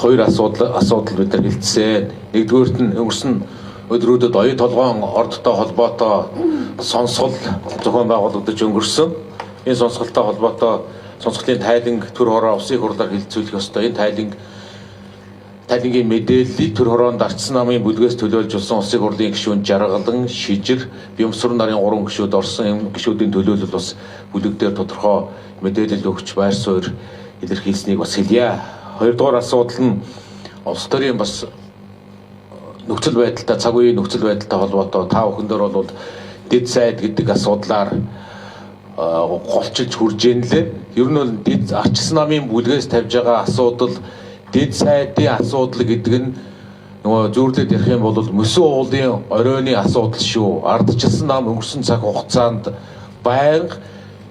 Хоёр асуудал бид нар хэлцсэн. Нэгдүгээрт нь өнгөрсөн өдрүүдэд оюу толгоон ордтой холбоотой сонсгол зохион байгуулагдаж өнгөрсөн. Энэ сонсголтой холбоотой сонсголын тайланг төр хороо усын хурлаар хэлэлцүүлэх ёстой. Энэ тайлангийн мэдээллийг төр хороонд Арчсан намын бүлгээс төлөөлж болсон улсын хурлын гишүүн Жаргалан, Шижир, Бямсвар нарын 3 гишүүд орсон. Энэ гишүүдийн төлөөлөл бас бүлэг дээр тодорхой мэдээлэл өгч байр суурь илэрхийлснийг бас хэлье. Хоёрдугаар асуудал нь улс төрийн бас нөхцөл байдалтай, цаг үеийн нөхцөл байдалтай холбоотой та бүхэн дээр бол дэд сайд гэдэг асуудлаар голчилж хурж ийн лээ. Ер нь бол дэд Арчсан намын бүлгээс тавьж байгаа асуудал дэд сайдын асуудал гэдэг нь нөгөө зүүрлээд ярих юм бол мөсөн уулын оройны асуудал шүү. Ардчилсан нам өнгөрсөн цаг хугацаанд байнга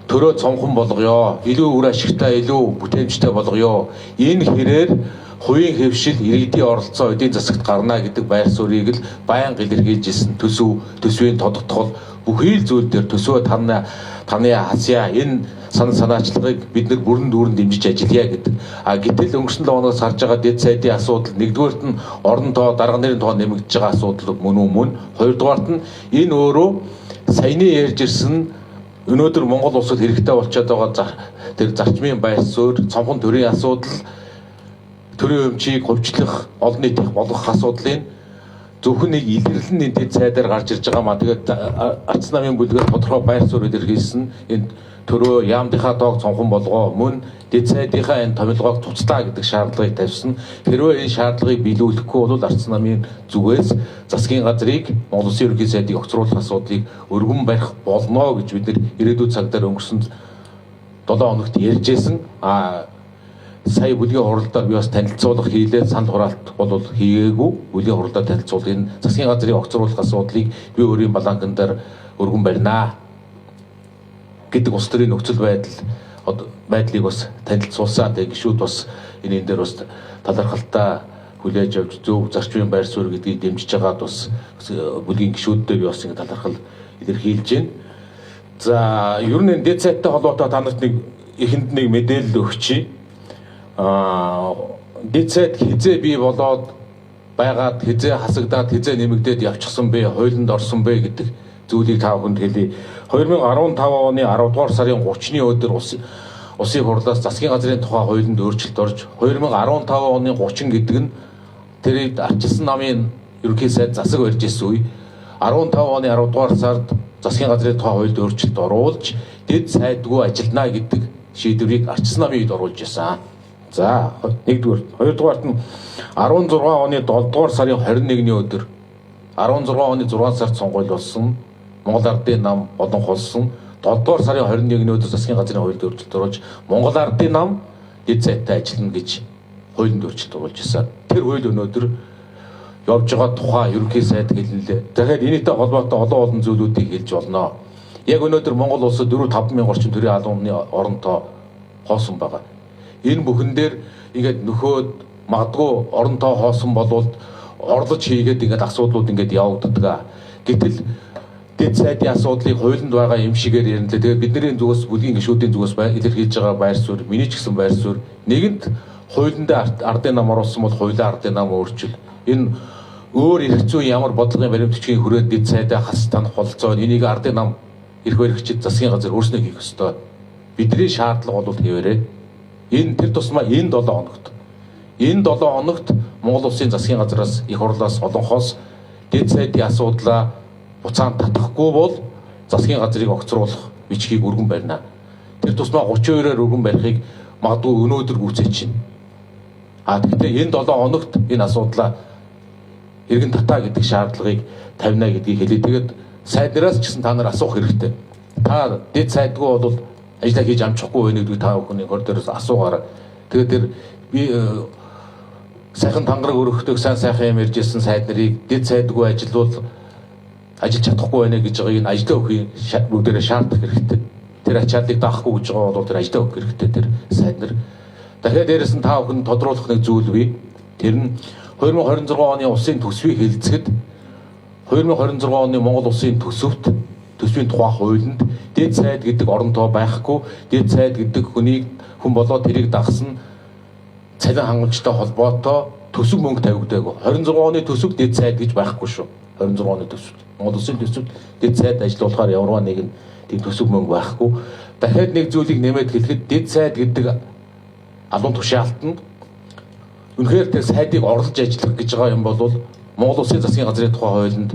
төрөө цомхон болгоё. Илүү үр ашигтай, илүү бүтээмжтэй болгоё. Энэ хэрээр хувийн хэвшил, иргэдийн оролцоо эдийн засагт гарна гэдэг байр суурийг л байнга илэрхийлж ирсэн. Төсөв, төсвийн тодотгол бүхий л зүйл дээр төсвөө таны хасья энэ санал санаачлагыг бид нар бүрэн дүүрэн дэмжиж ажиллая гэдэг. А гэтэл өнгөрсөн 7 хоногоос харж байгаа дэд сайдын асуудал нэгдүгээрт нь орон тоо, дарга нарын тоо нэмэгдэж байгаа асуудал мөн үү мөн. Хоёрдугаарт нь энэ өөрөө саяны ярьж ирсэн өнөөдөр Монгол улсад хэрэгтэй болчиход байгаа тэр зарчмын байр суурь, цомхон төрийн асуудал, төрийн өмчийг хувьчлах, олон нийтийн болгох асуудлын зөвхөн нэг илэрлэн энэ дэд сайдаар гарч ирж байгаа маа. Тэгээд Арчсан намын бүлгээр тодорхой байр суурь илэрхийлсэн. Энэ төрөө яамдынхаа тоог цомхон болгоо, мөн дэд сайдынхаа энэ томилгоог цуцлаа гэдэг шаардлагыг тавьсан. Хэрвээ энэ шаардлагыг биелүүлэхгүй бол Арчсан намын зүгээс засгийн газрыг, Монгол Улсын ерөнхий сайдыг огцруулах асуудлыг өргөн барих болно гэж бид нар ирээдүйн цаг дээр өнгөрсөн 7 хоногт ярьж байсан. А сая бүлгийн хуралдаар би бас танилцуулга хийлээ, санал хураалт бол хийгээгүй. Бүлгийн хуралдаар танилцуулга энэ засгийн газрыг огцруулах асуудлыг би өөрийн баланкан дээр өргөн барина гэдэг улс төрийн нөхцөл байдлыг бас танилцуулсан. Тэгээ гишүүд бас энэ дээр бас талархалтай хүлээж авч зөв зарчмын байр суурь гэдгийг дэмжиж байгаад бас бүлгийн гишүүддээ би бас ингэ талархал илэрхийлж байна. За, ер нь дэд сайдтай холбоотой та нарт нэг эхэнд нэг мэдээлэл өгчий. Дэд сайд хизээ бий болоод байгаад, хизээ хасагдаад, хизээ нэмэгдээд явчихсан бэ, хуулинд орсон бэ гэдэг зүйлийг та бүхэнд хэлье. 2015 оны 10 дугаар сарын 30-ны өдөр улсын хурлаас засгийн газрын тухай хуулинд өөрчлөлт орж 2015 оны 30 гэдэг нь тэр Арчилсан намын ерөнхий сайд засаг барьж ирсэн үе 15 оны 10 дугаар сард засгийн газрын тухай хуульд өөрчлөлт оруулж дэд сайдгүй ажиллана гэдэг шийдвэрийг Арчилсан намын үед оруулж ирсэн. За, нэгдүгээр, хоёрдугаарт нь 16 оны 7 дугаар сарын 21-ний өдөр 16 оны 6 сард сонгуул болсон. Монгол Ардын нам олонх болсон. 7 дугаар сарын 21-ний өдөр засгийн газрын хуульд өөрчлөлт оруулж Монгол Ардын нам дэд сайдтай ажиллана гэж хуулинд өөрчлөлт оруулж ирсэн. Тэр хууль өнөөдөр явж байгаа тухай ерөнхий сайд хэлнэлээ. Тэгэхээр энэтэй холбоотой олон олон зүйлүүдийг хэлж болно. Яг өнөөдөр Монгол улсад 4 5 мянган орчим төрийн албаны оронтоо хоосон байгаа. Энэ бүхэн дээр ингээд нөхөөд магадгүй оронтоо хоосон болвол орлож хийгээд ингээд асуудлууд ингээд явагддаг. Гэтэл дэд сайдын асуудлыг хуулинд байгаа юм шигээр ярина лээ. Тэгээд бидний зүгээс, бүлгийн гишүүдийн зүгээс илэрхийлж байгаа байр суурь, миний ч гэсэн байр суурь нэгэнт хуулиндаа ардын нам оруулсан бол хуулиа ардын нам өөрчил. Энэ өөр эрх зүйн ямар бодлогын баримт бичгийн хүрээнд дэд сайдаа хас танах бололцоо энийг ардын нам эрх баригчид засгийн газар өөрснөө хийх ёстой. Бидний шаардлага бол хэвээрээ. Энэ тэр тусмаа энэ 7 хоногт энэ 7 хоногт Монгол Улсын засгийн газраас, их хурлаас, олонхоос дэд сайдын асуудлаа буцаан татахгүй бол засгийн газрыг огцруулах бичгийг өргөн барина. Тэр тусмаа 32-оор өргөн барихыг магадгүй өнөөдөр гүйцээж чинь. А тэгвэл энэ 7 хоногт энэ асуудлаа эргэн татаа гэдэг шаардлагыг тавина гэдгийг хэлье. Тэгээд сайд нараас ч гэсэн та нар асуух хэрэгтэй. Та дэд сайдгүй бол ажлаа хийж амжихгүй байна гэдгийг та бүхний хор дээрээс асуугаарай. Тэгээд тэр би сайхан тангараг өргөхдөг сайн сайхан юм ярьж ирсэн сайд нарыг дэд сайдгүй ажиллавал ажиллаж чадахгүй байна гэж байгааг нь ажлаа өгөхийг бүгдээрээ шаардах хэрэгтэй. Тэр ачааллыг даахгүй гэж байгаа бол тэр ажлаа өгөх хэрэгтэй тэр сайд нар. Дахиад дээрэс нь та бүхэн тодруулах нэг зүйл бий. Тэр нь 2026 оны улсын төсвийг хэлэлцэхэд 2026 оны Монгол улсын төсөвт, төсвийн тухай хуулинд дэд сайд гэдэг орон тоо байхгүй, дэд сайд гэдэг хүнийг хүн болоо тэрийг дагсан цалин хангамжтай холбоотой төсөв мөнгө тавигдаагүй. 26 оны төсөв дэд сайд гэж байхгүй шүү. 26 оны төсөв. Монгол Улсын төсөвт дэд сайд ажиллуулахаар ямарваа нэгэн тийм төсөв мөнгө байхгүй. Дахиад нэг зүйлийг нэмээд хэлэхэд дэд сайд гэдэг албан тушаалт нь үнэхээр тэр сайдыг орлож ажиллах гэж байгаа юм бол Монгол Улсын засгийн газрын тухай хуулинд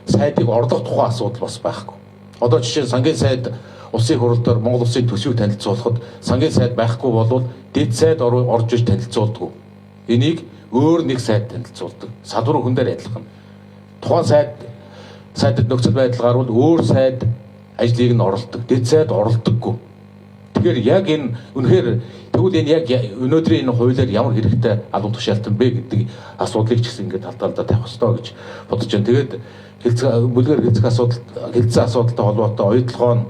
сайдыг орлох тухай асуудал бас байхгүй. Одоо жишээ нь сангийн сайд улсын хурал дээр Монгол Улсын төсвийг танилцуулахад сангийн сайд байхгүй болвол дэд сайд орж иж танилцуулдаг. Энийг өөр нэг сайд танилцуулдаг. Салбар хүн дээр адилхан. Тухайн сайдад нөхцөл байдал гарвал өөр сайд ажлыг нь оролдог. Дэд сайд оролдоггүй. Тэгэхээр яг энэ үнэхээр тэгвэл энэ яг өнөөдрийн энэ хуулиар ямар хэрэгтэй албан тушаалтан бэ гэдэг асуудлыг ч гэсэн ингээд тал талдаа тавих ёстой гэж бодож байна. Тэгээд бүлгээр хэлцэх асуудал хэлцсэн асуудалтай холбоотой оюутлогоо нь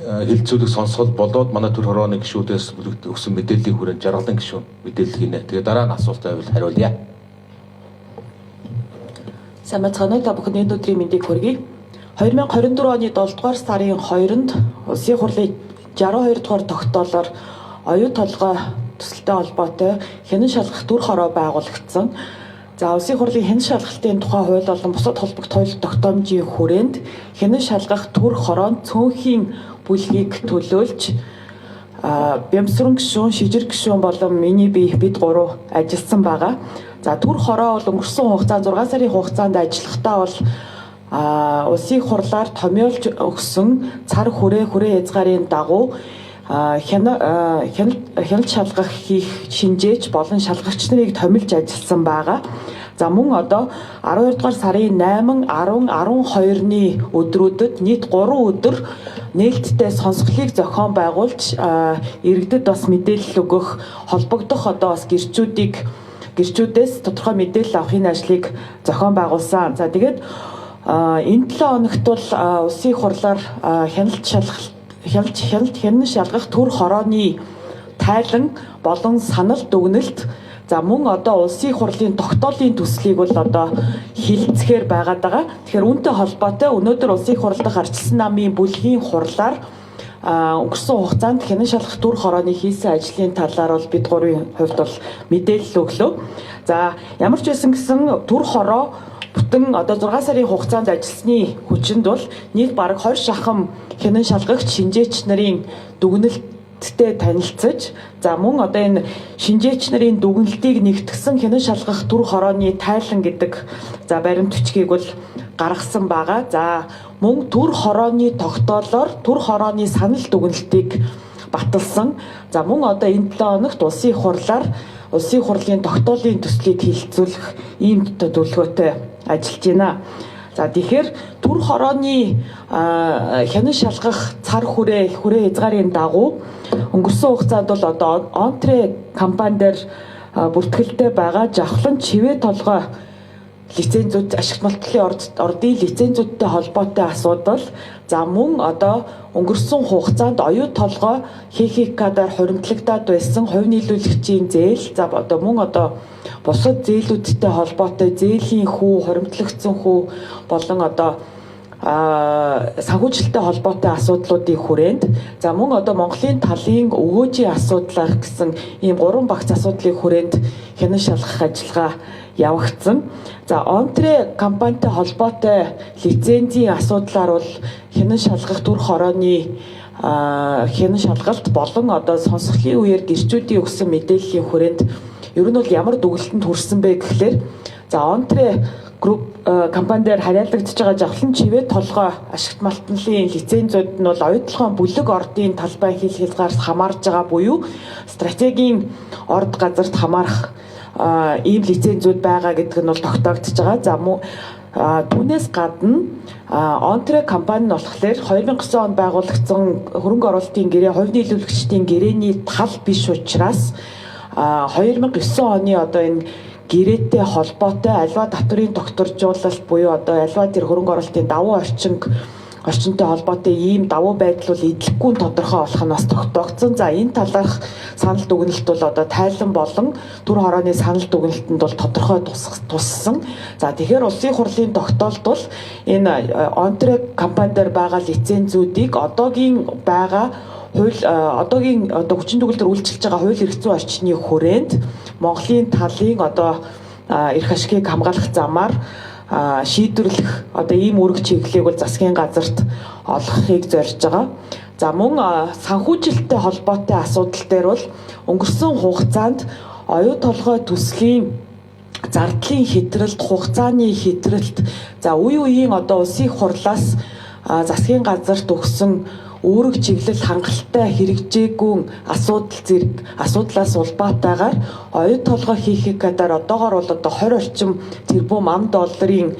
хэлэлцүүлэх сонсгол болоод манай төр хорооны гишүүдээс бүлэгт өгсөн мэдээллийг хүрэн жаргалан гишүүн мэдээлэл хийнэ. Тэгээ дараа нь асуулт байвал хариулъя. Сайн байцгаана уу, та бүхэнд энэ өдрийн мэндийг хүргэе. 2024 оны 7 дугаар сарын 2-нд Улсын хурлын 62 дугаар тогтоолоор оюу толгой төсөлтэй холбоотой хянан шалгах төр хороо байгуулагдсан. За, Улсын хурлын хянан шалгалтын тухай хууль болон бусад холбогдох хууль тогтоомжийн хүрээнд хянан шалгах төр хороонд цөөнхийн бүлгийг төлөөлж Бямсран гишүүн, Шижир гишүүн болон миний бие бид гурав ажилласан байгаа. За, төр хороо бол өнгөрсөн хугацаанд 6 сарын хугацаанд ажиллахдаа бол улсын хурлаар томьёолж өгсөн цар хүрээ хязгаарын дагуу хяналт шалгах хийх шинжээч болон шалгагч нарыг томилж ажилласан байгаа. За, мөн одоо 12 дугаар сарын 8, 10, 12-ны өдрүүдэд нийт 3 өдөр нээлттэй сонсголыг зохион байгуулж, иргэдэд бас мэдээлэл өгөх, холбогдох одоо бас гэрчүүдээс тодорхой мэдээлэл авахын ажлыг зохион байгуулсан. За, тэгээд энэ 7 хоногт бол улсын хурлаар хяналт шалгалт хяналт хяналт хянан шалгах төр хорооны тайлан болон санал дүгнэлт, за мөн одоо улсын хурлын тогтоолын төслийг бол одоо хилцэхээр байгаад байгаа. Тэгэхээр үүнтэй холбоотой өнөөдөр улсын хурал дахь арчилсан намын бүлгийн хурлаар өнгөрсөн хугацаанд хянан шалгах төр хорооны хийсэн ажлын талаар бол бид гурвын хувьд бол мэдээлэл өглөө. За, ямар ч байсан гэсэн төр хороо бүтэн одоо 6 сарын хугацаанд ажилласны хүчинд бол нийт бараг 20 шахам хянан шалгагч шинжээч нарын дүгнэлттэй танилцаж, за мөн одоо энэ шинжээч нарын дүгнэлтийг нэгтгсэн хянан шалгах төр хорооны тайлан гэдэг за баримт бичгийг бол гаргасан байгаа. За, мөн төр хорооны тогтоолоор төр хорооны санал дүгнэлтийг баталсан. За, мөн одоо энэ 7 хоногт улсын хурлаар улсын хурлын тогтоолын төслийг хилцүүлэх ийм төлөвлөгөөтэй ажиллаж байна. За, тэгэхээр төр хорооны хянан шалгах цар хүрээ хязгаарын дагуу өнгөрсөн хугацаанд бол одоо Онтре компани дээр бүртгэлтэй байгаа жавхлан чивээ толгой лицензүүд, ашигт малтлын ордын лицензүүдтэй холбоотой асуудал, за мөн одоо өнгөрсөн хугацаанд оюу толгой ХХК-дар хуримтлагдаад байсан хувь нийлүүлэгчийн зээл, за одоо мөн одоо бусад зээлүүдтэй холбоотой зээлийн хүү, хуримтлагдсан хүү болон одоо санхүүжилттэй холбоотой асуудлуудын хүрээнд, за мөн одоо Монголын талын өгөөжийн асуудлаар гэсэн ийм гурван багц асуудлын хүрээнд хянан шалгах ажиллагаа явагдсан. За, Онтре компанитай холбоотой лицензийн асуудлаар бол хянан шалгах төр хорооны хянан шалгалт болон одоо сонсголын үеэр гэрчүүдийн өгсөн мэдээллийн хүрээнд ер нь бол ямар дүгнэлтэнд хүрсэн бэ гэхлээр, за Онтре групп компани дээр харьяалагдж байгаа жавхлан чивээ толгой ашигт малтналын лицензүүд нь бол оюутлогын бүлэг ордын талбай хил хязгаарт хамаарж байгаа буюу стратегийн орд газарт хамаарах ийм лицензүүд байгаа гэдэг нь бол тогтоогдож байгаа. За, түүнээс гадна Онтре компани нь болохоор 2009 онд байгуулагдсан хөрөнгө оруулалтын гэрээ, хувь нийлүүлэгчдийн гэрээний тал биш учраас 2009 оны одоо энэ гэрээтэй холбоотой альва татврын докторжуулалт буюу одоо альва тэр хөрөнгө оруулалтын давуу орчинтой холбоотой ийм давуу байдал бол эдлэхгүй тодорхой болох нь бас тогтоогдсон. За, энэ талаарх санал дүгнэлт бол одоо тайлан болон төр хорооны санал дүгнэлтэнд бол тодорхой туссан. За, тэгэхээр улсын хурлын тогтоолд бол энэ Онтре компани дээр байгаа лицензүүдийг одоогийн байгаа Хууль одоогийн одоо хүчин төгөлдөр үйлчилж байгаа хууль эрх зүйн орчны хүрээнд Монголын талын одоо эрх ашигыг хамгаалах замаар шийдвэрлэх одоо ийм үүрэг чиглэлийг бол засгийн газарт олгохыг зорж байгаа. За мөн санхүүжилттэй холбоотой асуудал дээр бол өнгөрсөн хугацаанд оюу толгой төслийн зардлын хэтрэлт, хугацааны хэтрэлт, за үе үеийн одоо улсын хурлаас засгийн газарт өгсөн үүрэг чиглэл хангалттай хэрэгжээгүй асуудал зэрэг асуудлаас улбаатайгаар оюу толгой хийхийг гадаар одоогоор бол одоо 20 орчим тэрбум ам долларын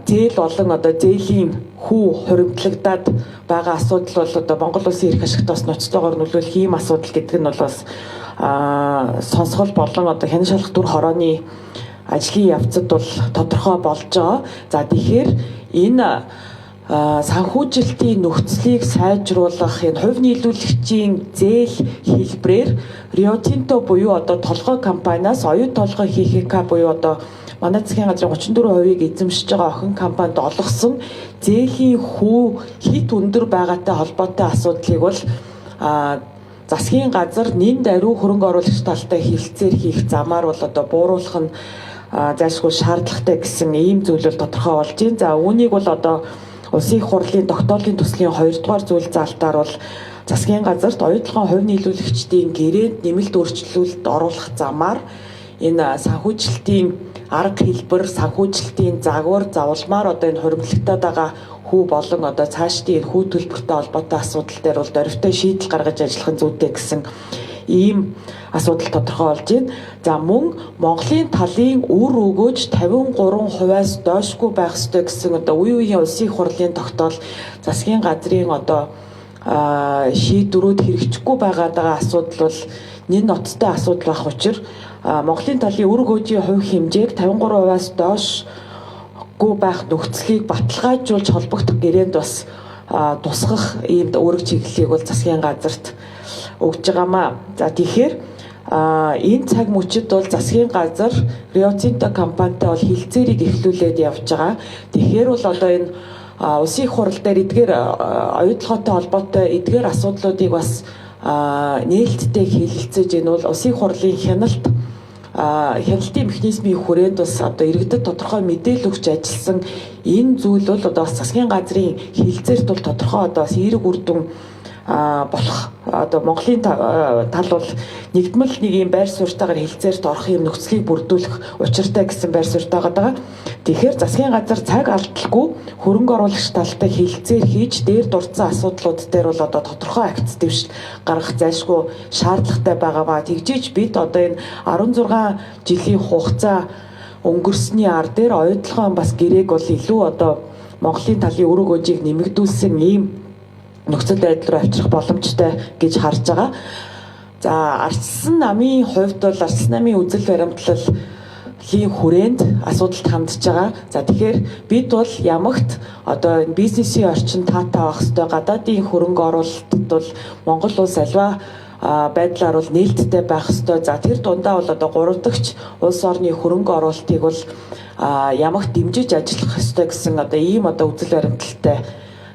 зээл болон одоо зээлийн хүү хуримтлагдаад байгаа асуудал бол одоо Монгол улсын эрх ашигт бас ноцтойгоор нөлөөлөх ийм асуудал гэдэг нь бол бас сонсгол болон одоо хянан шалах дүр хорооны ажлын явцад бол тодорхой болж байгаа. За тэгэхээр энэ санхүүжилтийн нөхцөлийг сайжруулах энэ хувь нийлүүлэгчийн зээл хэлбэрээр Rio Tinto буюу одоо толгой компаниас оюу толгой ХХК буюу одоо манай засгийн газрын 34%-ийг эзэмшиж байгаа охин компанид олгосон зээлийн хүү хит өндөр байгаатай холбоотой асуудлыг бол засгийн газар нэн даруй хөрөнгө оруулагч талтай хилцээр хийх замаар бол одоо бууруулах нь зайлшгүй шаардлагатай гэсэн ийм зүйл бол тодорхой болж байна. За үүнийг бол одоо Улсын их хурлын тогтоолын төслийн 2 дугаар зүйл залтаар бол засгийн газарт оюутлогын хувь нийлүүлэгчдийн гэрээнд нэмэлт өөрчлөлт оруулах замаар энэ санхүүжилтийн арга хэлбэр, санхүүжилтийн загвар, завлмаар одоо энэ хуримтлагтаад байгаа хүү болон одоо цаашдын энэ хүү төлбөртэй холбоотой асуудал дээр бол дөрвтэй шийдэл гаргаж ажиллах нь зүйтэй гэсэн ийм асуудал тодорхой болж байна. За мөн Монголын талын үр өгөөж 53%-аас дойшгүй байх ёстой гэсэн одоо үе үеийн улсын их хурлын тогтоол засгийн газрын одоо шийдвэрүүд хэрэгжихгүй байгаад байгаа асуудал бол нэн ноцтой асуудал байх учир Монголын талын үр өгөөжийн хувь хэмжээг 53%-аас дойшгүй байх нөхцөлийг баталгаажуулж холбогдох гэрээнд бас тусгах ийм үүрэг чиглэлийг бол засгийн газарт өгж байгаамаа. За тэгэхээр энэ цаг мөчид бол засгийн газар Rio Tinto компанитай бол хилцээрийг эхлүүлээд явж байгаа. Тэгэхээр бол одоо энэ улсын их хурал дээр эдгээр оюутлоготой холбоотой эдгээр асуудлуудыг бас нээлттэй хэлэлцээж энэ бол улсын хурлын хяналт хяналтын механизмын хүрээнд бас одоо иргэдэд тодорхой мэдээлэл өгч ажилласан энэ зүйл бол одоо бас засгийн газрын хилцээрт бол тодорхой одоо бас эерэг үр дүн болох одоо Монголын тал бол нэгдмэл нэг юм байр суурьтайгаар хилцээрт орох юм нөхцөлийг бүрдүүлэх учиртай гэсэн байр суурьтай байгаа. Тэгэхээр засгийн газар цаг алдалгүй хөрөнгө оруулагч талтай хилцээр хийж дээр дурдсан асуудлууд дээр бол одоо тодорхой акц дэвшил гаргах зайлшгүй шаардлагатай байгаа ба тэгжиж бид одоо энэ 16 жилийн хугацаа өнгөрсний ар дээр оюутлогын бас гэрээг бол илүү одоо Монголын талын үр өгөөжийг нэмэгдүүлсэн ийм нөхцөл байдал руу авчрах боломжтой гэж харж байгаа. За Арчсан намын хувьд бол Арчсан намын үзэл баримтлалын хүрээнд асуудалд хандж байгаа. За тэгэхээр бид бол ямагт одоо энэ бизнесийн орчин таатай байх ёстой, гадаадын хөрөнгө оруулалтад бол Монгол улс альва байдлаар бол нээлттэй байх ёстой. За тэр дундаа бол одоо гурав дахь улс орны хөрөнгө оруулалтыг бол ямагт дэмжиж ажиллах ёстой гэсэн одоо ийм одоо үзэл баримтлалтай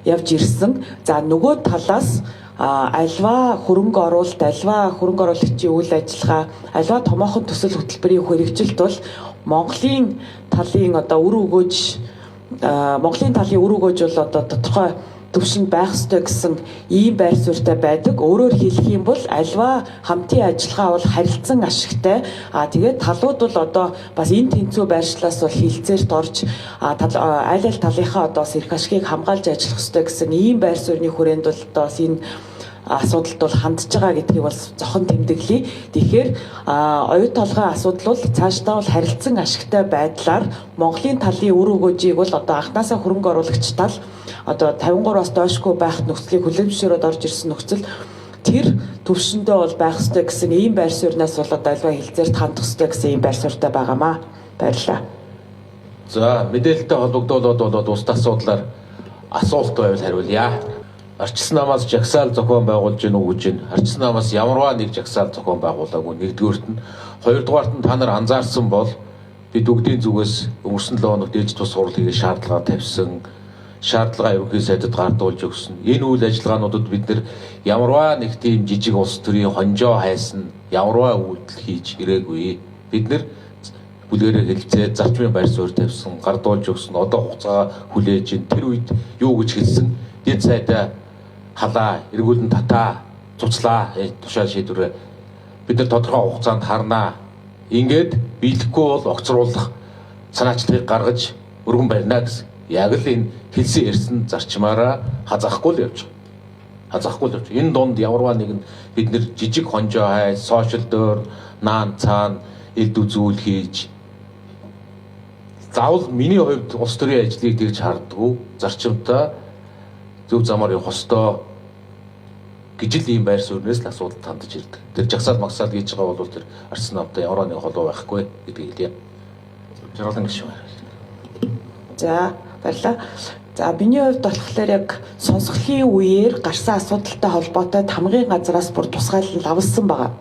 явж ирсэн. За нөгөө талаас альва хөрөнгө оруулалт, альва хөрөнгө оруулагчийн үйл ажиллагаа, альва томоохон төсөл хөтөлбөрийн хэрэгжилт бол Монголын талын одоо үр өгөөж Монголын талын үр өгөөж бол одоо тодорхой төвшөнд байх ёстой гэсэн ийм байр суурьтай байдаг. Өөрөөр хэлэх юм бол альва хамтын ажиллагаа бол харилцан ашигтай. Тэгээд талууд бол одоо бас энэ тэнцүү байршлаас бол хилцээрт орж аль аль талынхаа одоо бас эрх ашигыг хамгаалж ажиллах ёстой гэсэн ийм байр суурины хүрээнд бол одоо бас энэ асуудалд бол хандж байгаа гэдгийг бол зохон тэмдэглэе. Тэгэхээр оюу толгойн асуудал бол цаашдаа бол харилцан ашигтай байдлаар Монголын талын үр өгөөжийг бол одоо анханасаа хөрөнгө оруулагч тал одоо 53-аас дойшгүй байх нөхцөлийг хүлээн зөвшөөрөөд орж ирсэн нөхцөл тэр төвшөндөө бол байх ёстой гэсэн ийм байр сууринаас бол одоо альва хилцээрт хандах ёстой гэсэн ийм байр суурьтай байгаамаа. Баярлалаа. За мэдээлэлтэй холбогдуулаад болоод бусад асуудлаар асуулт байвал хариулъя. Арчсан намаас жагсаал зохион байгуулж гин үү гэж байна. Арчсан намаас ямарваа нэг жагсаал зохион байгуулаагүй нэгдүгээрт нь, хоёрдугаарт нь та нар анзаарсан бол бид бүгдийн зүгээс өнгөрсөн 7 хоногт ээлж тус хурал хийх шаардлага тавьсан. Шаардлага ерөнхий сайдад гардуулж өгсөн. Энэ үйл ажиллагаануудад бид нэр ямарваа нэг тийм жижиг улс төрийн хонжоо хайсан, ямарваа үйлдэл хийж ирээгүй. Бид нэр бүлгэрээр хэлцээ, зарчмын байр суурь тавьсан, гардуулж өгсөн. Одоо хугацаа хүлээж ин тэр үед юу гэж хэлсэн? Дэд сайдаа халаа, эргүүлэн татаа, цуцлаа, тушаал шийдвэрээ бид нар тодорхой хугацаанд харнаа. Ингээд биелэхгүй бол огцруулах санаачлагыг гаргаж өргөн барина гэсэн. Яг л энэ хэлсэн ярьсан зарчмаараа хазаахгүй л явж байгаа. Хазаахгүй л явж. Энэ дунд ямарваа нэгэн бид нэр жижиг хонжоо хай, сошиал дээр наан цаана элд үзүүл хийж заавал миний хувьд улс төрийн ажлыг тэгж хардггүй, зарчимтай зөв замаар явах ёстой гэж л ийм байр суурнаас л асуудал тандж ирдэг. Тэр жагсаал магсаал хийж байгаа бол тэр арсан намтай ямар нэг холбоо байхгүй гэдгийг хэлье. Жаргалан гишүүн. За, баярлалаа. За, миний хувьд болохоор яг сонсголын үеэр гарсан асуудалтай холбоотой тамгын газраас бүр тусгайлал авсан байгаа.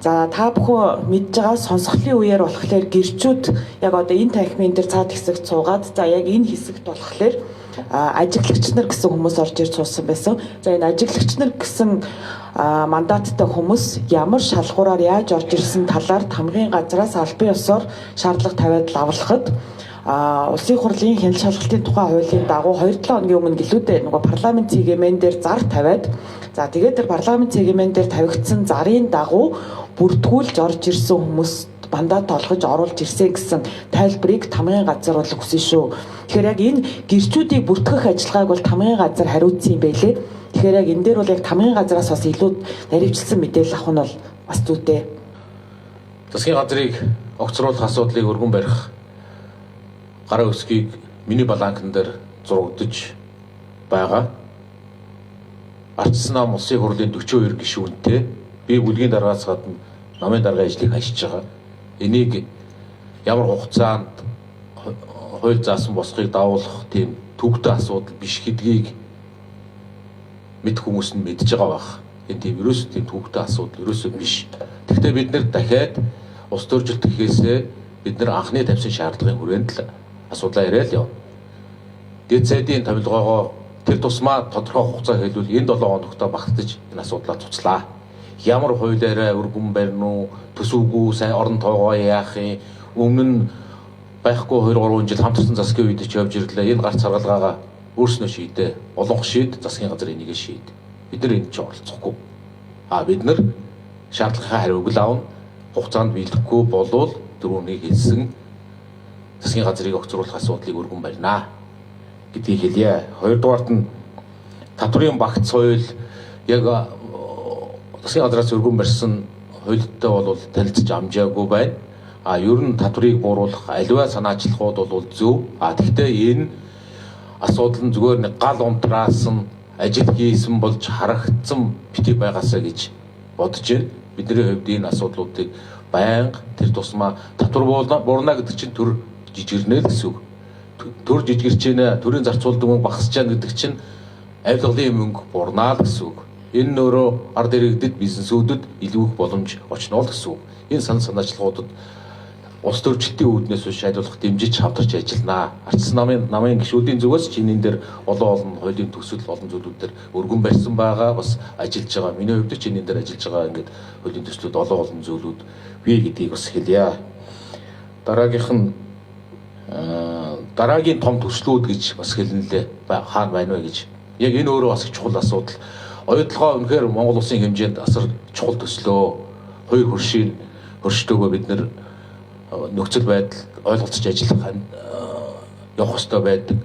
За, та бүхэн мэдж байгаа сонсголын үеэр болохоор гэрчүүд яг одоо энэ танхимын дээр цаад хэсэгт суугаад, за яг энэ хэсэгт болохоор ажиглагч нар гэсэн хүмүүс орж ирж суусан байсан. За, энэ ажиглагч нар гэсэн мандаттай хүмүүс ямар шалгуураар яаж орж ирсэн талаар тамгын газраас албан ёсоор шаардлага тавиад лавлахад улсын хурлын хяналт шалгалтын тухай хуулийн дагуу 2-7 хоногийн өмнө гэлүүдээ нөгөө парламент цэгийн дээр зар тавиад, за тэгээд тэр парламент цэгийн дээр тавигдсан зарын дагуу бүртгүүлж орж ирсэн хүмүүс мандат олгож оруулж ирсэн гэсэн тайлбарыг тамгын газар бол өгсөн шүү. Тэгэхээр яг энэ гэрчүүдийг бүртгэх ажиллагааг бол тамгын газар хариуцсан юм байлээ. Тэгэхээр яг энэ дээр бол яг тамгын газраас бас илүү наривчлсан мэдээлэл авах нь бол бас зүйтэй. Засгийн газрыг огцруулах асуудлыг өргөн барих гараа өсгийг миний баланкан дээр зурагдаж байгаа. Ардчилсан нам улсын хурлын 42 гишүүнтэй би бүлгийн дараагаас гадна намын даргын ажлыг хашиж байгаа. Энийг ямар хугацаанд хууль заасан босхийг дагуулах тийм төвөгтэй асуудал биш гэдгийг мэд хүмүүс нь мэдж байгаа байх. Энэ тийм ерөөсөө тийм төвөгтэй асуудал ерөөсөө биш. Гэхдээ бид нэр дахиад улс төржилт гэхээсээ бид нар анхны тавьсан шаардлагын хүрээнд л асуудлаа яриад явна. Дэд сайдын томилгоогоо тэр тусмаа тодорхой хугацаа хэлвэл энэ 7 хоногт багтаж энэ асуудлаа цуцлаа. Ямар хуулиараа өргөн барина уу, төсөвгүй сайн орон тоогоо яах юм, өмнө нь байхгүй 2 3 жил хамтарсан засгийн үед ч явж ирлээ. Энэ гарц саргалгаагаа өөрснөө шийдээ. Олонх шийд, засгийн газар энийг шийд. Бид нар энд ч оролцохгүй. А бид нар шаардлагынхаа хариуг л авна. Хугацаанд биелэхгүй болвол дөрөвнийг хэлсэн засгийн газрыг огцруулах асуудлыг өргөн барина гэдгийг хэлье. Хоёрдугаарт нь татврын багц хууль яг засгийн газраас өргөн барьсан хуультай бол танилцж амжаагүй байна. А ер нь татврыг бууруулах аливаа санаачлагууд бол зөв. А тэгвэл энэ асуудал нь зүгээр нэг гал унтраасан ажил хийсэн болж харагдсан бити байгаасаа гэж бодож байна. Бидний хувьд энэ асуудлуудыг байнга тэр тусмаа татвар буурна гэдэг чинь төр жижигэрнэ л гэсэн үг. Төр жижигэрч байна, төрийн зарцуулдаг мөнгө багасч байна гэдэг чинь авилгалын мөнгө буурнаа л гэсэн үг. Энэ нь өөрөө ард иргэдэд, бизнесүүдэд илүү их боломж очно л гэсэн үг. Энэ санал санаачлагуудад улс төржилтийн үүднээс биш аливаалах дэмжиж хамтарч ажилланаа. Ардчилсан намын гишүүдийн зүгээс ч энэ дээр олон олон хуулийн төсөл, олон зүйлүүд дээр өргөн барьсан байгаа, бас ажиллаж байгаа. Миний хувьд ч энэ дээр ажиллаж байгаа ингээд хуулийн төслүүд олон олон зүйлүүд бий гэдгийг бас хэлье. Дараагийнх нь дараагийн том төслүүд гэж бас хэлнэ лээ. Хаана байна вэ гэж. Яг энэ өөрөө бас их чухал асуудал. Оюутлогоо үнэхээр Монгол улсын хэмжээнд асар чухал төслөө. Хоёр хөршийн хөрштөөгөө бид нэр нөхцөл байдал ойлголцож ажиллах явах ёстой байдаг.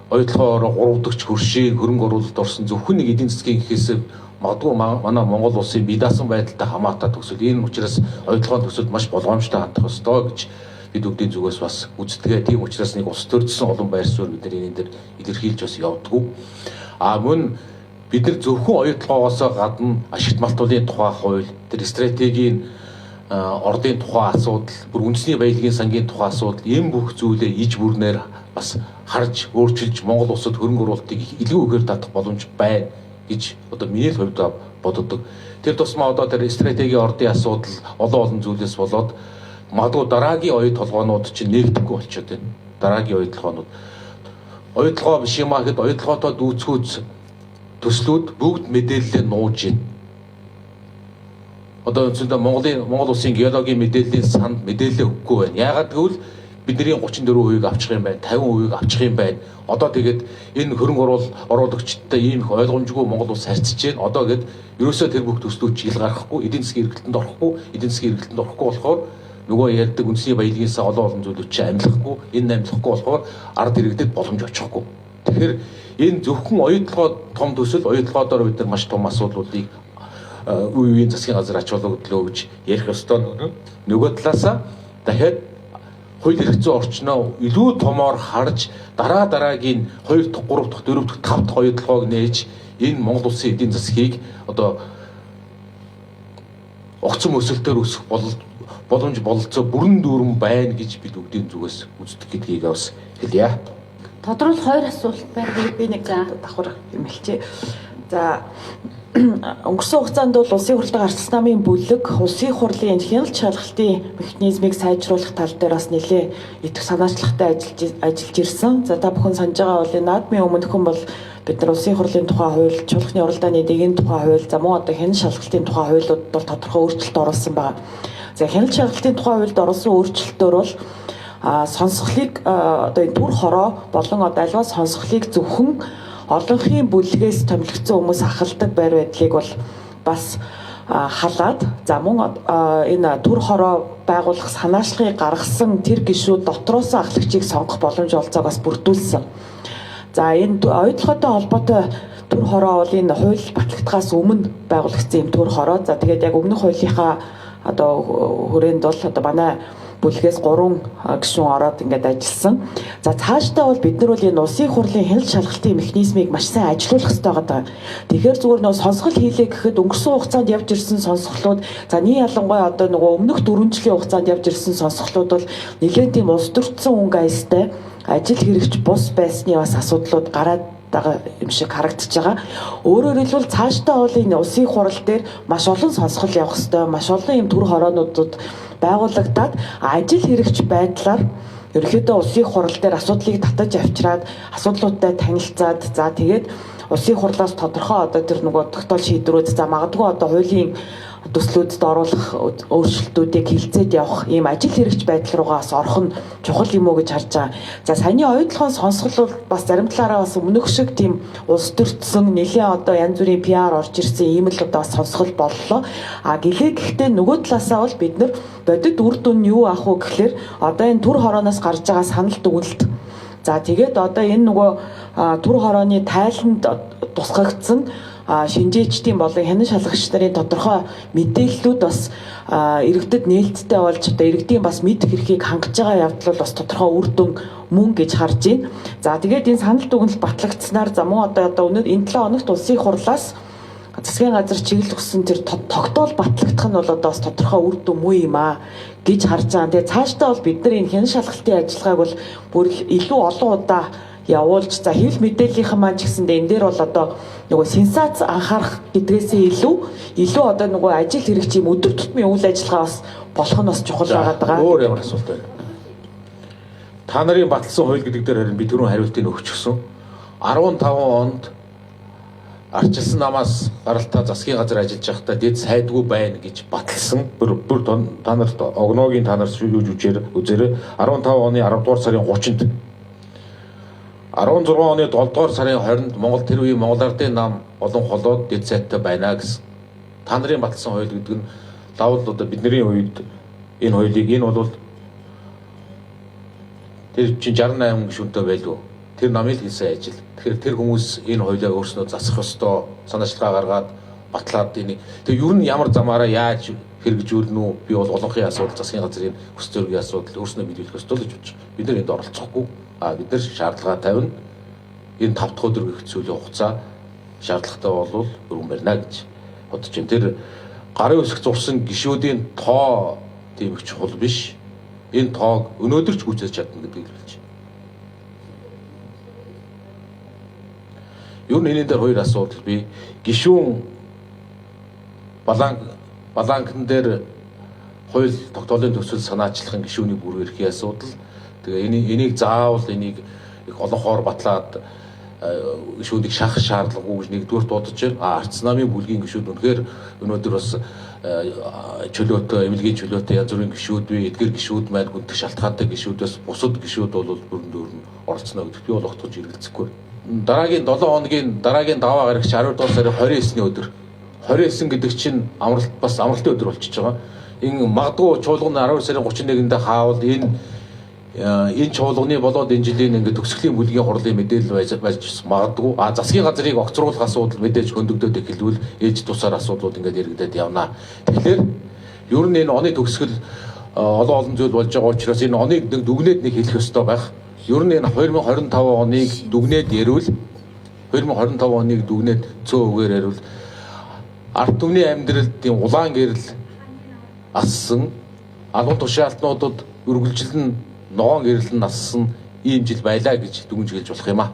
Оюутлогоо 3 дахь хөршийн хөрөнгө оруулалт орсон зөвхөн нэг эдийн засгийн гэхээс магадгүй манай Монгол улсын бие даасан байдалтай хамаатай төсөл. Энэ учраас оюутлогын төсөлд маш болгоомжтой хандах ёстой гэж бид бүгдийн зүгээс бас үздэг. Тийм учраас нэг улс төржсөн олон байр суурь бид нар энэ дээр илэрхийлж бас явдггүй. А мөн бид нар зөвхөн оюутлогоос гадна ашигт малтуулын тухай хууль, тэр стратегийн ордын тухай асуудал, бүр үндэсний баялагын сангийн тухай асуудал, энэ бүх зүйлээ иж бүрнээр бас харж өөрчилж Монгол улсад хөрөнгө оруулалтыг илүү ихээр татах боломж байна гэж одоо миний л хувьд боддог. Тэр тусмаа одоо тэр стратегийн ордын асуудал олон олон зүйлээс болоод магадгүй дараагийн оюу толгоонууд чинь нэгдэхгүй болчиход байна. Дараагийн оюу толгоонууд Оюутлогоо биш юм а гэхэд оюутлогоотой дүүцхүүц төслүүд бүгд мэдээлэлээ нууж байна. Одоо үндсэндээ Монгол улсын геологийн мэдээллийн санд мэдээлэл өгөхгүй байна. Яагаад гэвэл бидний 34%-ийг авчих юм байна, 50%-ийг авчих юм байна. Одоо тэгээд энэ хөрөнгө оруулагчдтай ийм их ойлгомжгүй Монгол улс харьцаж байна. Одоо гээд ерөөсөө тэр бүх төслүүд чиглэл гаргахгүй, эдийн засгийн эргэлтэнд орохгүй, эдийн засгийн эргэлтэнд орохгүй болохоор нөгөө ярьдаг үндэсний баялагын олон олон зүйлүүд чинь амлахгүй, энэ амлахгүй болохоор ард иргэдэд боломж очихгүй. Тэгэхээр энэ зөвхөн оюутлогоо том төсөл, оюутлогоодоор бид нар маш том асуудлуудыг үе үеийн засгийн газар ач холбогдлоо гэж ярих ёстой. Нөгөө талаасаа дахиад хууль эрх зүйн орчноо илүү томоор харж дараа дараагийн 2 дахь, 3 дахь, 4 дахь, 5 дахь оюутлогоог нээж энэ Монгол улсын эдийн засгийг одоо огцом өсөлтөөр өсөх боломж бололцоо бүрэн дүүрэн байна гэж бид бүгдийн зүгээс үздэг гэдгийг бас хэлье. Тодорхой хоёр асуулт байна. Би нэг давхар юм хэлчихье. За, өнгөрсөн хугацаанд бол Улсын хурлын гарцсан намын бүлэг Улсын хурлын хяналт шалгалтын механизмыг сайжруулах тал дээр бас нэлээд идэвх санаачлагтай ажиллаж ирсэн. За, та бүхэн санаж байгаа бол наадмын өмнөхөн бол бид нар Улсын хурлын тухай хууль, чуулганы уралдааны дэгийн тухай хууль, за мөн одоо хяналт шалгалтын тухай хуулиуд бол тодорхой өөрчлөлт оруулсан байна. За, хяналт шалгалтын тухай хуульд оруулсан өөрчлөлтөөр бол сонсголыг одоо энэ түр хороо болон одоо альва сонсголыг зөвхөн олонхын бүлгээс томилогдсон хүмүүс ахалдаг байр байдлыг бол бас халаад, за мөн энэ түр хороо байгуулах санаачлагыг гаргасан тэр гишүүд дотроос ахлагчийг сонгох боломж олцоог бас бүрдүүлсэн. За, энэ оюутлоготой холбоотой түр хороо бол энэ хууль батлагдахаас өмнө байгуулагдсан юм түр хороо. За, тэгээд яг өмнөх хуулийнхаа одоо хүрээнд бол одоо манай бүлгээс 3 гишүүн ороод ингээд ажилласан. За, цаашдаа бол бид нар бол энэ Улсын хурлын хяналт шалгалтын механизмыг маш сайн ажилуулах хэрэгтэй байгаа. Тэгэхээр зүгээр нөгөө сонсгол хийлээ гэхэд өнгөрсөн хугацаанд явж ирсэн сонсголууд, за нэг ялангуяа одоо нөгөө өмнөх 4 жилийн хугацаанд явж ирсэн сонсголууд бол нэлээд тийм улс төрчсөн өнгө аястай ажил хэрэгч бус байсны бас асуудлууд гараад байгаа юм шиг харагдаж байгаа. Өөрөөр хэлбэл цаашдаа бол энэ Улсын хурал дээр маш олон сонсгол явах хэвээр, маш олон юм төр хороонуудад байгуулагдаад ажил хэрэгч байдлаар ерөнхийдөө Улсын хурал дээр асуудлыг татаж авчираад асуудлуудтай танилцаад, за тэгээд Улсын хурлаас тодорхой одоо тэр нөгөө тогтоол шийдвэрүүд, за магадгүй одоо хуулийн төслүүдэд оруулах өөрчлөлтүүдийг хилцээд явах ийм ажил хэрэгч байдал руугаа бас орох нь чухал юм уу гэж харж байгаа. За, саяны оюутлогын сонсгол бол бас зарим талаараа бас өмнөх шиг тийм улс төрчсөн нэлээд одоо янз бүрийн PR орж ирсэн ийм л одоо бас сонсгол боллоо. А гэлээ гэхдээ нөгөө талаасаа бол бид нар бодит үр дүн нь юу авах вэ гэхлээр одоо энэ түр хорооноос гарч байгаа санал дүгнэлт. За, тэгээд одоо энэ нөгөө түр хорооны тайланд тусгагдсан шинжээчдийн болон хянан шалгагч нарын тодорхой мэдээллүүд бас иргэдэд нээлттэй болж одоо иргэдийн бас мэдэх эрхийг хангаж байгаа явдал бол бас тодорхой үр дүн мөн гэж харж байна. За, тэгээд энэ санал дүгнэлт батлагдсанаар за мөн одоо өнөө энэ 7 хоногт Улсын хурлаас засгийн газар чиглэл өгсөн тэр тогтоол батлагдах нь бол одоо бас тодорхой үр дүн муу юм аа гэж харж байгаа. Тэгээ цаашдаа бол бид нар энэ хянан шалгалтын ажиллагааг бол бүр илүү олон удаа явуулж, за хэвлэл мэдээллийнхэн маань ч гэсэндээ энэ дээр бол одоо нөгөө сенсац анхаарах гэдгээсээ илүү одоо нөгөө ажил хэрэгч юм өдөр тутмын үйл ажиллагаа бас болох нь бас чухал байгаад байгаа. Өөр ямар асуулт байна? Та нарын баталсан хууль гэдэг дээр харин би түрүүн хариултыг өгчихсөн. 15 онд арчилсан намаас гаралтаа засгийн газар ажиллаж байхдаа дэд сайдгүй байна гэж баталсан. Бүр та нарт огногийн та нар юу жүжээр үзээрэй. 15 оны 10 дугаар сарын 30-нд 16 оны 7 дугаар сарын 20-нд Монгол тэр үеийн Монгол Ардын нам олон холоод дэд сайдтай байна гэсэн. Та нарын баталсан хууль гэдэг нь лавл одоо бидний үед энэ хуулийг энэ бол тэр чинь 68 гишүүнтэй байлгүй. Тэр намын л хийсэн ажил. Тэгэхээр тэр хүмүүс энэ хуулиа өөрснөө засах ёстой, санаачлага гаргаад батлаад энийг. Тэгээ ер нь ямар замаараа яаж хэрэгжүүлнэ үү? Би бол олонхын асуудал, засгийн газрын хүс зөргийн асуудал өөрснөө биелүүлэх ёстой л гэж бодож байна. Бид нар энд оролцохгүй. Бид нар шаардлага тавина. Энэ 5 дахь өдөр гэх зүйлийн хугацаа шаардлагатай болвол өргөн барина гэж бодож байна. Тэр гарын үсэг зурсан гишүүдийн тоо тийм их чухал биш. Энэ тоог өнөөдөр ч гүйцэтгэж чадна гэдгийг хэлж байна. Ер нь энэ дээр хоёр асуудал бий. Гишүүн баланкн дээр хууль тогтоолын төсөл санаачлахын гишүүний бүрэн эрхийн асуудал. Тэгээ энийг заавал энийг их олонхоор батлаад гишүүдийг шахах шаардлагагүй гэж нэгдүгээрт бодож байна. А Арц намын бүлгийн гишүүд үнэхээр өнөөдөр бас чөлөөтэй, эмнэлгийн чөлөөтэй янз бүрийн гишүүд бий, эдгэр гишүүд маань гүнтэх шалтгаантай гишүүдээс бусад гишүүд бол бүрэн дүүрэн оролцоно гэдэгт би бол огтхож эргэлзэхгүй. Дараагийн 7 хоногийн дараагийн даваа гарагч 12 дугаар сарын 29-ний өдөр. 29 гэдэг чинь амралт бас амралтын өдөр болчихж байгаа. Энэ магадгүй чуулган 12 сарын 31-нд хаавал энэ чуулганы болоод энэ жилийн ингээд төгсгөлийн бүлгийн хурлын мэдээлэл байж магадгүй. А засгийн газрыг огцруулах асуудал мэдээж хөндөгдөд эхэлвэл ээж тусаар асуудлууд ингээд яригдаад явна. Тэгэхээр ер нь энэ оны төгсгөл олон олон зүйл болж байгаа учраас энэ оныг нэг дүгнээд нэг хэлэх ёстой байх. Ер нь энэ 2025 оныг дүгнээд ярил 2025 оныг дүгнээд цөө үгээр ярил ард түмний амьдралд тийм улаан гэрэл ассан, албан тушаалтнуудад үргэлжлэн ногоон гэрэл нь ассан ийм жил байлаа гэж дүгнж хэлж болох юм а.